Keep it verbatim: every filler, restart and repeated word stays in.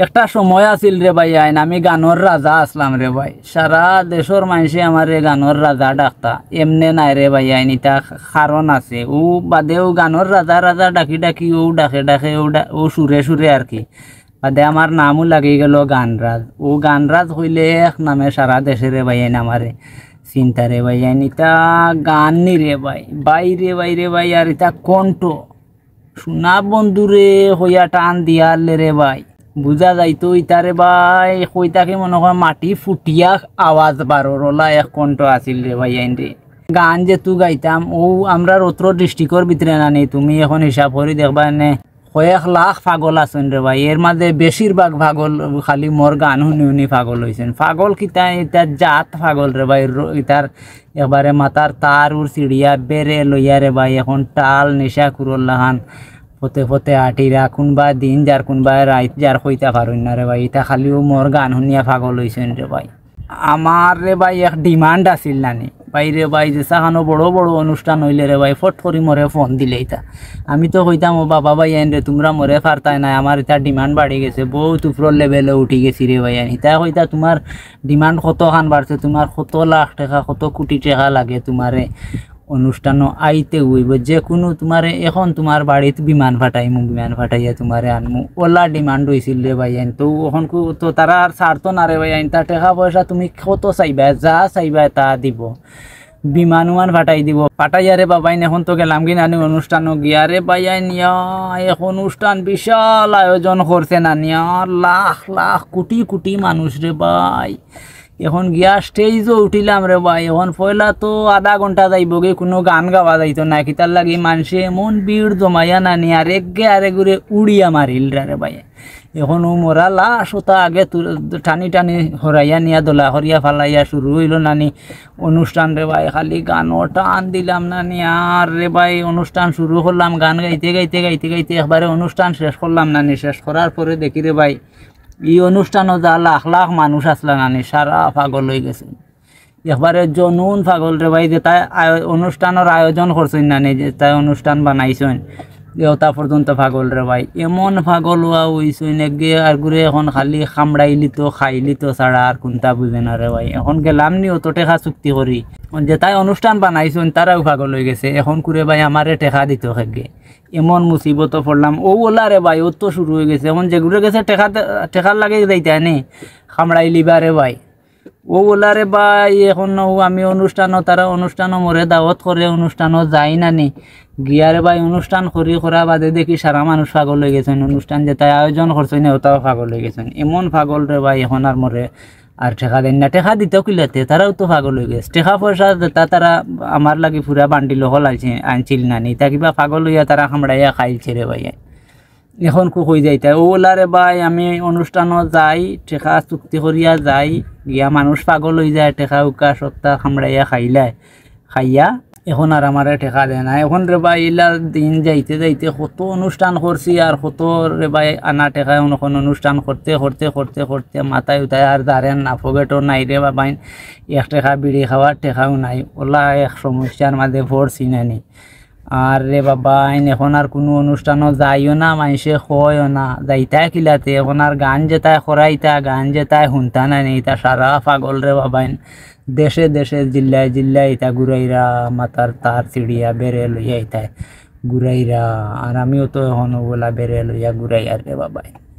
একটা সময় আছিল রে ভাইয়াইন, আমি গানর রাজা আছলাম রে ভাই। সারা দেশর মানষে আমারে গানর রাজা ডাকতা। এমনে নায় রে ভাইয়াইন, ইতা কারণ আছে। অউ বাদে অউ গানর রাজা রাজা ডাকি ডাকি অউ ডাকে ডাকে অউ ডা-, অউ সুরে সুরে আর কি। বাদে আমার নামও লাগি গেল গানরাজ। অউ গানরাজ কইলে এক নামে সারা দেশে রে ভাইয়াইন আমারে চিনতা রে ভাইয়াইন। ইতা গান নি রে ভাই, ভাই রে ভাই রে ভাই, আর ইতা কণ্ঠ। সোনা বন্ধুরে কইয়া টান দিয়ারলে রে ভাই, বুঝা যাইতো ইতারে ভাই, কই থাকি মনে কয় মাটি ফুটিয়া আওয়াজ বারর অলা এক কণ্ঠ আছিল রে ভাইয়াইন রে। গান যেতু গাইতাম, অউ আমরার অত্র ডিস্ট্রিক্টর ভিতরে নানি, তুমি এখন হিসাব করি দেখবায় নে, কয়েক লাখ পাগল আছইন রে ভাই। এর মাঝে বেশিরভাগ পাগল খালি মোর গান হুনি হুনি পাগল অইছইন। পাগল কিতা, ইতা জাত পাগল রে ভাই। র-, ইতার একবারে মাথার তার উর ছিড়িয়া বেড়ে লইয়া রে ভাই, এখন টাল নেশাখুরর লাখান পথে পথে আটিরা, কুনবা দিন যার কুনবা রাইত যার কইতা পারইন না রে ভাই। ইতা খালি অউ মোর গান হুনিয়া পাগল অইছইন রে ভাই। আমার রে ভাই এক demand আছিল নানি ভাই রে ভাই, যেছাখানো বড় বড় অনুষ্ঠান অইলে রে ভাই ফট করি মোরে ফোন দিলে ইতা। আমি তো কইতাম, "ও বাবা ভাইয়াইন রে, তুমরা মোরে পারতায় নায়, আমার ইতা demand বাড়ি গেছে, বউত উপরর লেভেলো উঠি গেছি রে ভাইয়াইন।" ইতা কইতা, "তুমার demand কতখান বাড়ছে, তুমার কত লাখ টেকা, কত কুটি টেকা লাগে তুমারে অনুষ্ঠানো আইতে অইবো, যেকুনু তুমারে এখন তুমার বাড়িত বিমান ফাটাইমু, বিমান ফাটাইয়া তুমারে আনমু।" অলা demand অইছিল রে ভাইয়াইন। তো অখন কু-, তো তারা আর ছাড়তো না রে ভাইয়াইন, তা টেকা পয়সা তুমি কত চাইবায়, যা চাইবায় তা দিবো, বিমান উমান ফাটাই দিবো। ফাটাইয়া রে বাবাইন, এখন তো গেলাম গি নানি অনুষ্ঠানো গিয়া রে ভাইয়াইন, ইয়া, এক অনুষ্ঠান বিশাল আয়োজন করছে নানি, আর লাখ লাখ কুটি কুটি মানুষ রে ভাই। এখন গিয়া স্টেজো উঠিলাম রে ভাই, এখন পয়লা তো আধা ঘন্টা যাইবো গি, কুনু গান গাওয়া যাইতো না, কিতার লাগি মানষে এমন ভিড় জমাইয়া নানি, আর এগুরে আরেগুরে উড়িয়া মারিল রে ভাই। এখন অউ মরা লাশ অতা আগে তু-, টানি টানি হরাইয়া নিয়া দলা করিয়া ফালাইয়া শুরু অইলো নানি অনুষ্ঠান রে ভাই। খালি গানো টান দিলাম নানি, আর রে ভাই অনুষ্ঠান শুরু করলাম, গান গাইতে গাইতে গাইতে গাইতে একবারে অনুষ্ঠান শেষ করলাম নানি। শেষ করার পরে দেখি রে ভাই, ই অনুষ্ঠানো যা লাখ লাখ মানুষ আছলা নানি, সারা পাগল অইগেছে। একবারে জনুন পাগল রে ভাই, যেতায় আয়-, অনুষ্ঠানর আয়োজন করছইন নানি, যেতায় অনুষ্ঠান বানাইছইন, অতা পর্যন্ত পাগল রে ভাই। এমন পাগল অওয়া অইছইন, এগুয়ে আরগুরে এখন খালি কামড়াইলিতো, খাইলিতো ছাড়া আর কুনতা বুঝে না রে ভাই। এখন গেলাম নি অত টেকা চুক্তি করি, যেতায় অনুষ্ঠান বানাইছইন তারাও পাগল অইগেছে। এখন কুরে ভাই আমারে টেকা দিতো কেগে, এমন মুসিবতো পড়লাম। অউ অলা রে ভাই, অউ তো শুরু অইগেছে। এখন যেগুরে গেছে টেকা দে-, টেকার লাগি যাইতায় নি, কামড়াইলিবা রে ভাই। অউ অলা রে ভাই, এখন অউ আমি অনুষ্ঠানো, তারা অনুষ্ঠানো মোরে দাওয়াত করে, অনুষ্ঠানো যাই নানি। গিয়া রে ভাই অনুষ্ঠান করি করা বাদে দেখি সারা মানুষ পাগল অইগেছইন, অনুষ্ঠান যেতায় আয়োজন করছইন অতাও পাগল অইগেছইন। এমন পাগল রে ভাই, এখন আর মোরে আর টেকা দেইন না, টেকা দিতো কিলাতে, তারাও তো পাগল অইগেছে। টেকা পয়সা যেতা তারা আমার লাগি পুরা বান্ডিল অকল আনছি-, আনছিল নানি, ইতা কিবা পাগল অইয়া তারা কামড়াইয়া খাইলছে রে ভাই। এখন কু কই যাইতায়? অউ অলা রে ভাই, আমি অনুষ্ঠানো যাই, টেকা চুক্তি করিয়া যাই, গিয়া মানুষ পাগল অইযায়, টেকা উকা সত্তা কামড়াইয়া খাইলায়, খাইয়া এখন আর আমারে টেকা দেয় না। এখন রে ভাই, ইলা দিন যাইতে যাইতে কত অনুষ্ঠান করছি আর কত রে ভাই আনা টেকা, অখন অনুষ্ঠান করতে করতে করতে করতে মাথায় উঠায় আর দাঁড়ের না, পকেটো নাই রে বাবাইন, এক টেকা বিড়ি খাওয়ার টেকাও নাই। অলা এক সমস্যার মাঝে পড়ছি নানি। আর রে বাবাইন, এখন আর কুনু অনুষ্ঠানো যাইও না, মানষে কয়ও না, যাইতায় কিলাতে। এখন আর গান যেতায় করাইতা, গান যেতায় হুনতা নানি, ইতা সারা পাগল রে বাবাইন। দেশে দেশে, জিল্লায় জিল্লায় ইতা ঘুরাইরা, মাথার তার ছিড়িয়া বেড়ে লইয়া ইতায় ঘুরাইরা। আর আমিও তো এখন অউ অলা বেড়ে লইয়া ঘুরাইয়ার রে বাবাইন।